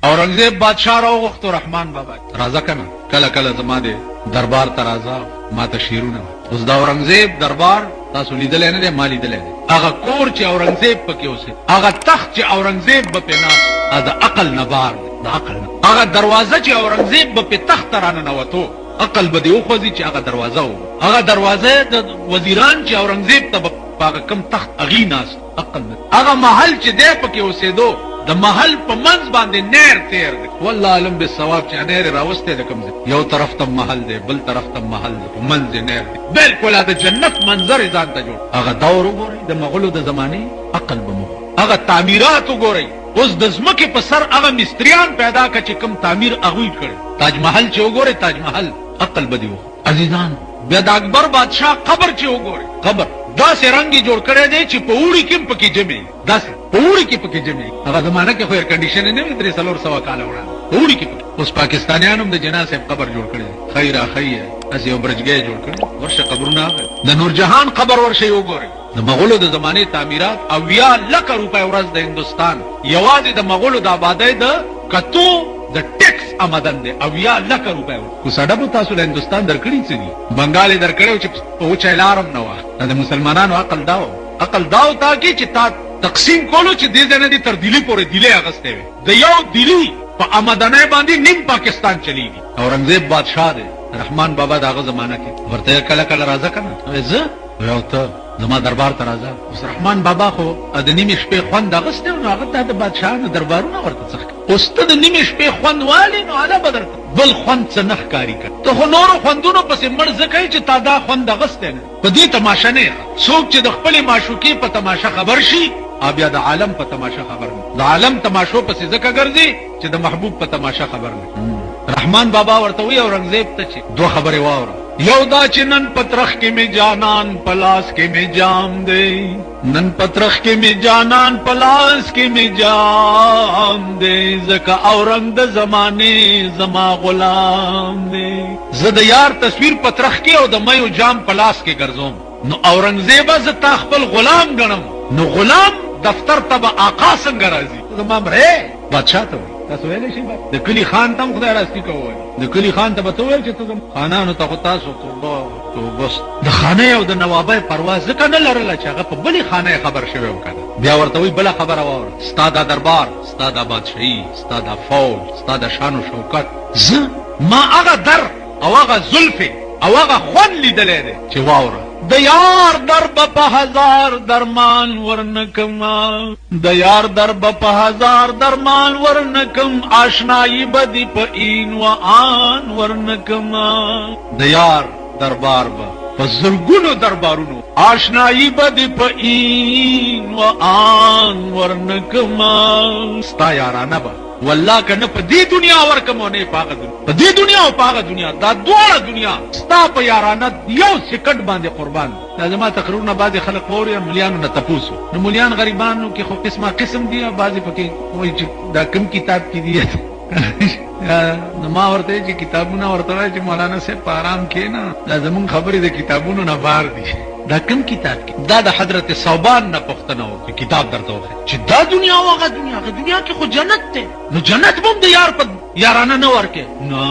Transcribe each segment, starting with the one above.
اورنګزیب بادشاه راوغوښتو رحمان بابا راځه کنه کله کله زما دې دربار ته راځه ما ته شعرونه وایه. اوس د اورنګزیب دربار تاسو لیدلی نه دی، ما لیدلی دی. هغه کور چې اورنګزیب پکې اوسېد، هغه تخت چې اورنګزیب به پرې ناست و، هغه د عقل نه بار دی، د عقل نه. هغه دروازه چې اورنګزیب به پرې تخت ته راننوتو، عقل به دې وخوځي چې هغه دروازه وګوره. هغه دروازه د وزیران چې اورنګزیب ته به په هغه کوم تخت هغوی ناست وو. عقل نه هغه محل چې دی پکې اوسېدو د محل په منځ باندې نهر تېر دی والله اعلم بالصواب چې نهر یې راوستی د کوم ځای یو طرف ته محل دی بل طرف ته محل دی په منځ یې نهر دی بالکل د جنت منظر یې ځان ته جوړ هغه دور وګورئ د مغولو د زمانې عقل به مو هغه تعمیرات وګورئ اوس د ځمکې په سر هغه مستریان پیدا کړه چې کوم تعمیر هغوی کړی تاج محل چې وګورئ تاج محل عقل به دې وخوري عزیزانو! بیا د اکبر بادشاه قبر چې وګورې، قبر داسې رنګ یې جوړ کړی دی چې په اوړي کې هم پکې ژمی وي، داسې په اوړي کې پکې ژمی وي. هغه زمانه کې خو ایرکنډیشنې نه وې، 300-400 کاله وړاندې په اوړي کې پکې. اوس پاکستانیانو هم د جناح صاحب قبر جوړ کړی دی، ښه یې راښه یې، هسې یو برجګی یې جوړ کړی، ورشه قبرونه هغه دي. د نورجهان قبر ورشئ وګورئ. د مغولو د زمانې تعمیرات 70 لکه روپۍ ورځ د هندوستان یوازې د مغولو د آبادۍ د کتو د ټیکس آمدن دی 70 لکه روپۍ ورځ. کوڅه ډبو تاسو له هندوستان درکړي څه دي؟ بنګال یې درکړی و چې په وچه یې لار هم نه وه. دا د مسلمانانو عقل دا و، عقل دا و تا کې چې تا تقسیم کولو چې دې ځای نه دې تر دلي پورې دلي اخیستی وی. د یو دلي په آمدنۍ باندې نیم پاکستان چلیږي. اورنګزیب بادشاه دی، رحمان بابا د هغه زمانه کې ورته کله کله راځه کنه. زه؟ وایي او ته زما دربار ته راځه. اوس رحمان بابا خو د نیمې شپې خوند اخیستی و، نو هغه ته د بادشاهانو دربارونه ورته څه ښکاري. اوس ته د نیمې شپې خوند والې، نو هله به درته بل خوند څه نه ښکاري که ته خو نورو خوندونو پسې مړ ځکه یې چې تا دا خوند اخیستی نه دی، په دې تماشه نه یې خبر. څوک چې د خپلې معشوقې په تماشه خبر شي، هغه بیا د عالم په تماشه خبر نه وي. د عالم تماشو پسې ځکه ګرځي چې د محبوب په تماشه خبر نه وي. رحمان بابا ورته وایي اورنګزیب ته چې دوه خبرې واوره. یو دا چې نن په ترخ کې مې جانان په لاس کې مې جام دی، نن په ترخ کې مې جانان په لاس کې مې جام دی، ځکه اورنګ د زمانې زما غلام دی. زه د یار تصویر په ترخ کې او د میو جام په لاس کې ګرځوم، نو اورنګزیبه زه تا خپل غلام ګڼم، نو غلام دفتر ته به آقا څنګه راځي؟ زما مړی بادشاه ته وایي. تاسو ویلی شئ د کلي خان ته هم خدای راستی که ووایي د کلي خان ته به ته ویل چې ته زم خانانو ته خو تاسو توبه توبه د خانۍ او د نوابۍ پروا ځکه نه لرله چې هغه په بلې خانۍ خبر شوی و که نه. بیا ورته وایي بله خبره واوره، ستا دا دربار، ستا دا بادشاهي، ستا دا فوج، ستا دا شان و شوکت، زه ما هغه در او هغه زلفې او هغه خوند لیدلی دی چې واوره. د یار در به په هزار درمان ورنکم، د یار در به په هزار درمان ورنکم، آشنایی به دې په این و آن ورنکم. د یار دربار به په زرګونو دربارونو، آشنایی به دې په این و آن ورنکم. ستا یارانه به والله که نه په دې دنیا ورکم او نه په هغه دنیا، په دې دنیا او په هغه دنیا، دا دواړه دنیا ستا په یارانه یو سیکنډ باندې قربان. دا زما تقریرونه بعضې خلک واوري او ملیانو نه تپوس وکړي، نو ملیان غریبانو کې خو قسمه قسم دي او بعضې پکې وایي چې دا کوم کتاب کې دي، نو ما ورته چې کتابونه ورته وایي چې مولانا صاحب په آرام کښېنه، دا زمونږ خبرې د کتابونو نه بار دي. دا کوم کتاب کې؟ دا د حضرت ثوبان نه پوښتنه وکړه، کتاب درته وښیم چې دا دنیا او هغه دنیا، هغه دنیا کې خو جنت دی، نو جنت به هم د یار په یارانه نه ورکې؟ نه،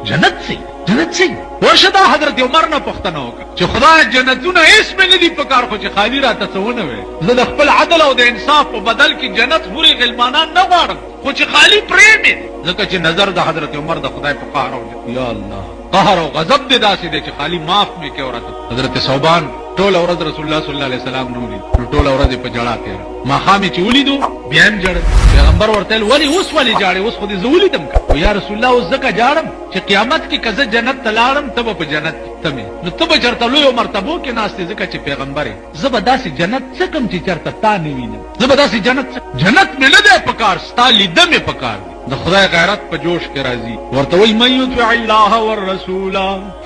جنت څه جنت څه؟ ورشه دا حضرت عمر نه پوښتنه وکړه چې خدای جنتونه هیڅ مې نه دي پکار، خو چې خالي راته څه ونه وې، زه د خپل عدل او د انصاف په بدل کې جنت حورې غلمانان نه غواړم، خو چې خالي پرې مې، ځکه چې نظر د حضرت عمر د خدای په قهر او یا الله قهر او غضب دې داسې دی چې خالي معاف مې کې. ورته حضرت ثوبان ټوله ورځ رسول الله صلی الله علیه وسلم نه ولید، نو ټوله ورځ یې په ژړا تېره. ماښام یې چې ولیدو بیا هم ژړل. پیغمبر ورته ویل ولې اوس ولې ژاړې، اوس خو دې زه ولیدم که؟ یا رسول الله اوس ځکه ژاړم چې قیامت کې که زه جنت ته لاړم ته به په جنت کې ته مې، نو ته به چېرته لویو مرتبو کې ناست یې ځکه چې پیغمبر یې، زه به داسې جنت څه کوم چې چېرته تا نه وینم، زه به داسې جنت څه، جنت مې نه دی پکار، ستا لیده مې پکار دي. د خدای غیرت په جوش کې راځي، ورته وایي من یطع الله والرسول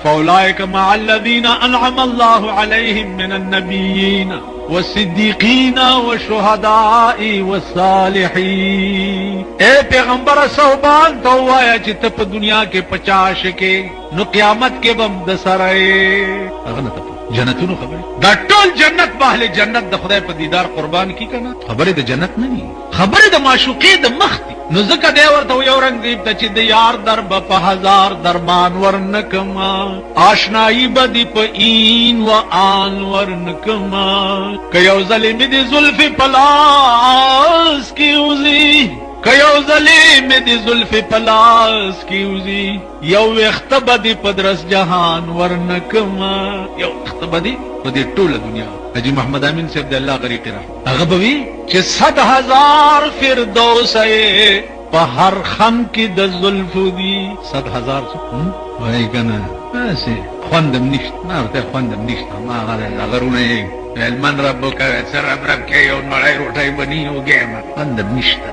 فاولئک مع الذین انعم الله علیهم من النبیین والصدیقین والشهداء والصالحین. اے پیغمبر ثوبان ته ووایه چې ته په دنیا کې په چا عاشق یې، نو قیامت کې به هم د سره یې. هغه نه تپوس. جنتونو خبرې، دا ټول جنت به اهل جنت د خدای په دیدار قربان کی کنه. خبرې د جنت نه دي، خبرې د معشوقې د مخ دي. نو ځکه دی ورته وایي اورنګزیب ته چې د یار در به په هزار درمان ورنکما، آشنایی به دې په این و آن ورنکما، که یو ځلې مې د زلفې په لاس کې وځي، که یو ځلې مې د زلفې په لاس کې وځي، یو ویښته به دې په درس جهان ورنکما، یو ویښته به دې په دې ټوله دنیا. حاجي محمد امین صاحب د الله غریق رحم هغه به وي چې 100,000 فردوس یې په هر خم کې د زلفو دي. 100,000 څه وایي که نه؟ هسې خوند هم نشته، ما ورته خوند هم نشته. ما هغه هغه وروڼه یې ویل من رب وکړه، څه رب رب کې یو نړۍ روټۍ به نی وږی یم، خوند هم نشته.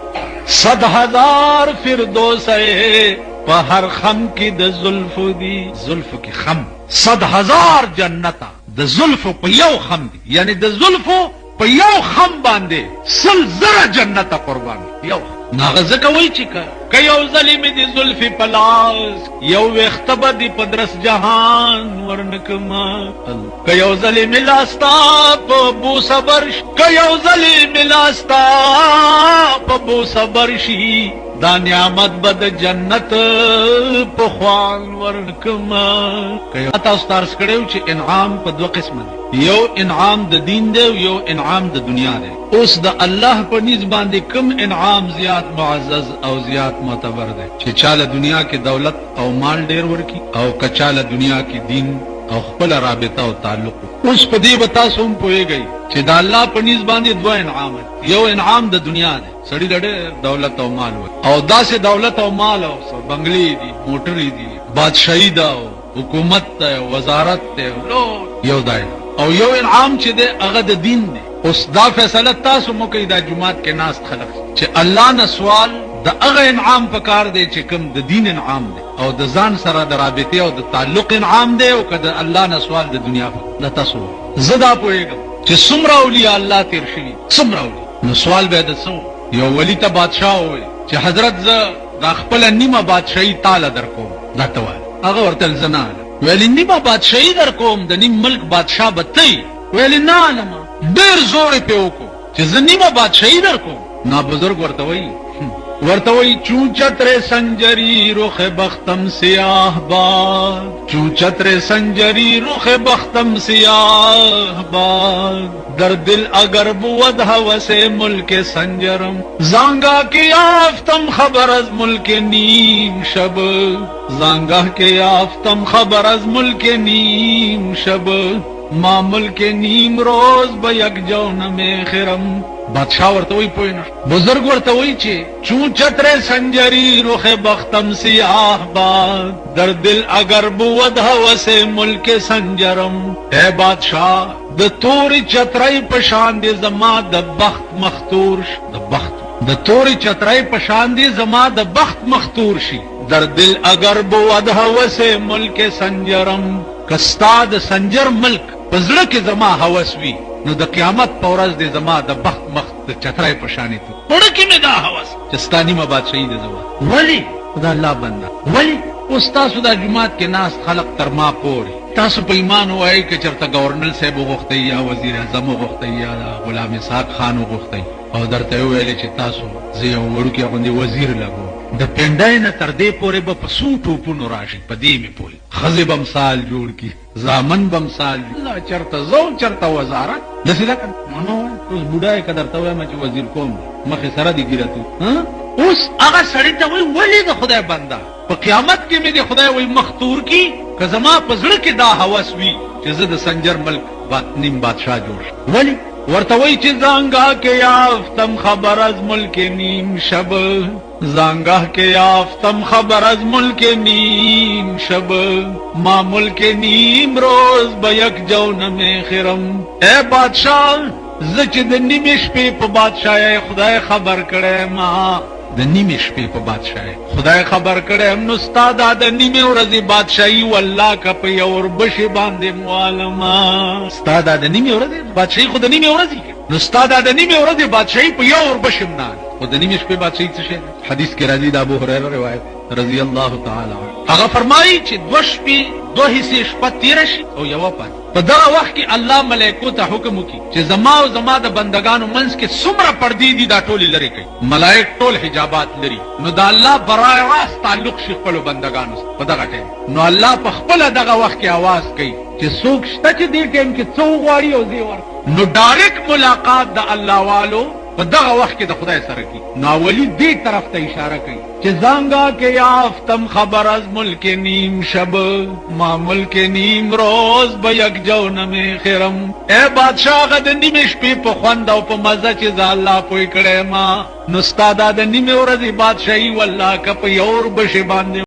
100,000 فردوس یې په هر خم کې د زلفو دي. زلفو کې خم 100,000 جنته د زلفو په یو خم دي، یعنی د زلفو په یو خم باندې 100,000 جنته قربان یو. نو هغه ځکه وایي چې که یو ځلې مې د زلفې په لاس یو ویښته به دې په درس جهان ورنکما، که یو ځلې مې لاستا په بوسه بر شي، که یو ځلې مې لاستا په بوسه بر شي، دا نعمت به د جنت په خوان ورکما. که تاسو ته عرض کړی چې انعام په دوه قسمه دی، یو انعام د دین دی او یو انعام د دنیا دی. اوس د الله په نیز باندې کوم انعام زیات معزز او زیات معتبر دی؟ چې چاله دنیا کې دولت او مال ډیر ورکي، او که چاله دنیا کې دین او خپله رابطه او تعلق. اوس په دې به تاسو هم پوهېږئ چې د الله په نیز باندې دوه انعام دي، یو انعام د دنیا دی، سړي له ډېر دولت او مال ورکړي، او داسې دولت او مال او بنګلې دي، موټرې دي، بادشاهي ده او حکومت دی، وزارت دی، یو دا او یو انعام چې دی هغه د دین دی. اوس دا فیصله تاسو مو کوئ، دا جومات کې ناست خلک، چې الله نه سوال د هغه انعام په کار دی چې کوم د دین انعام دی او د ځان سره د رابطې او د تعلق انعام دی، او که د الله نه سوال د دنیا په دا تاسو. زه دا پوهېږم چې څومره اولیاء الله تېر شوي، څومره اولیاء. نو سوال به د څه؟ یو ولی ته بادشاه وویل چې حضرت زه دا خپله نیمه بادشاهي تاله درکوم، دا ته وایه. هغه ورته زه نه علم. ویلې نیمه بادشاهي درکوم، د نیم ملک بادشاه به ته یې. ویلې نه علم. ډېر زور یې پرې وکړو چې زه نیمه بادشاهي درکوم. نا بزرګ ورته وایي، ورته وایي چون چتر سنجری رخ بختم سیاه باد، چون چتر سنجری رخ بختم سیاه باد، در دل اگر بود هوس ملک سنجرم، زانګا کې یافتم خبر از ملک نیم شب، زانګا کې یافتم خبر از ملک نیم شب، ما ملک نیم روز به یک جو نه مې خرم. بادشاه ورته وایي پوه نه، بزرګ ورته وایي چې چون چتر سنجری رخ بختم سیاه باد، در دل اگر بود هوس ملک سنجرم. اے بادشاه د تورې چترۍ په شان دې زما د بخت مختور شي، د بخت د تورې چترۍ په شان دې زما د بخت مختور شي، در دل اگر بود هوس ملک سنجرم. که ستا د سنجر ملک په زړه کې زما هوس وي، نو د قیامت په ورځ دې زما د بخت مخ د چترۍ په شانې تور. زړه کې مې دا هوس چې ستا نیمه بادشاهي دې زما. ولې؟ دا الله بنده ولې؟ اوس تاسو دا جومات کې ناست خلق تر ما پورې تاسو په ایمان ووایئ که چېرته ګورنر صاحب وغوښتئ یا وزیر اعظم وغوښتئ یا غلام اسحاق خان وغوښتئ او درته یې وویلې چې تاسو زه یو وړوکی غوندې وزیر لګوم، د پنډۍ نه تر دې پورې به په څو ټوپونو راشي، په دې مې پوهېږم. ښځې به مثال جوړ کړي، زامن به مثال جوړ، الله چېرته زه او چېرته وزارت، داسې ده که نه؟ ما وایه اوس بوډا یې که درته وایم چې وزیر کوم دی، مخې سره دې ږیره تو. اوس هغه سړي ته وایي ولې د خدای بنده په قیامت کې مې د خدای وایي مخ تور کړي، که زما په زړه کې دا هوس وي چې زه د سنجر ملک نیم بادشاه جوړ شم؟ ولې؟ ورته وایي چې ځانګه کې یافتم خبر از ملک نیم شب، ځانګه کې یافتم خبر از ملک نیم شب، ما ملک نیم روز به یک جو نه مې خرم. ای بادشاه زه چې د نیمې شپې په بادشاهۍ خدای خبر کړی، ما د نیمې شپې په بادشاهۍ خدای خبر کړی، نو ستا دا د نیمې ورځې بادشاهي والله که په یو اوربشې باندې موالمه، ستا دا د نیمې ورځې بادشاهي خو د نیمې ورځې، نو ستا دا د نیمې ورځې بادشاهي په یو اوربشې هم نه. خو د نیمې شپې بادشاهي څه شی دی؟ حدیث کې راځي د ابو هریره روایت رضی الله تعالی عنه، هغه فرمایي چې دوه شپې دوه حصې شپه تېره شي او یوه پاتې. په دغه وخت کې الله ملائکو ته حکم وکړي چې زما او زما د بندګانو منځ کې څومره پردې دي دا ټولې لرې کړئ. ملائک ټول حجابات لري نو د الله براه راست تعلق شي خپلو بندګانو سره په دغه ټایم. نو الله په خپله دغه وخت کې اواز کوي چې څوک شته چې دې ټایم کې څه وغواړي او زه یې ورکړم. نو ډایرکټ ملاقات د الله والو په دغه وخت کې د خدای سره کیږي. نو اولی دې طرف ته اشاره کوي چې ځانګه کې یافتم خبر از ملک نیم شب ما ملک نیم روز به یک جو نه می خرم. ای بادشاه هغه د نیمې شپې په خوند او په مزه چې زه الله پوه کړی ما نو ستا دا د نیمې ورځې بادشاهي والله که په یو اوربشې باندې.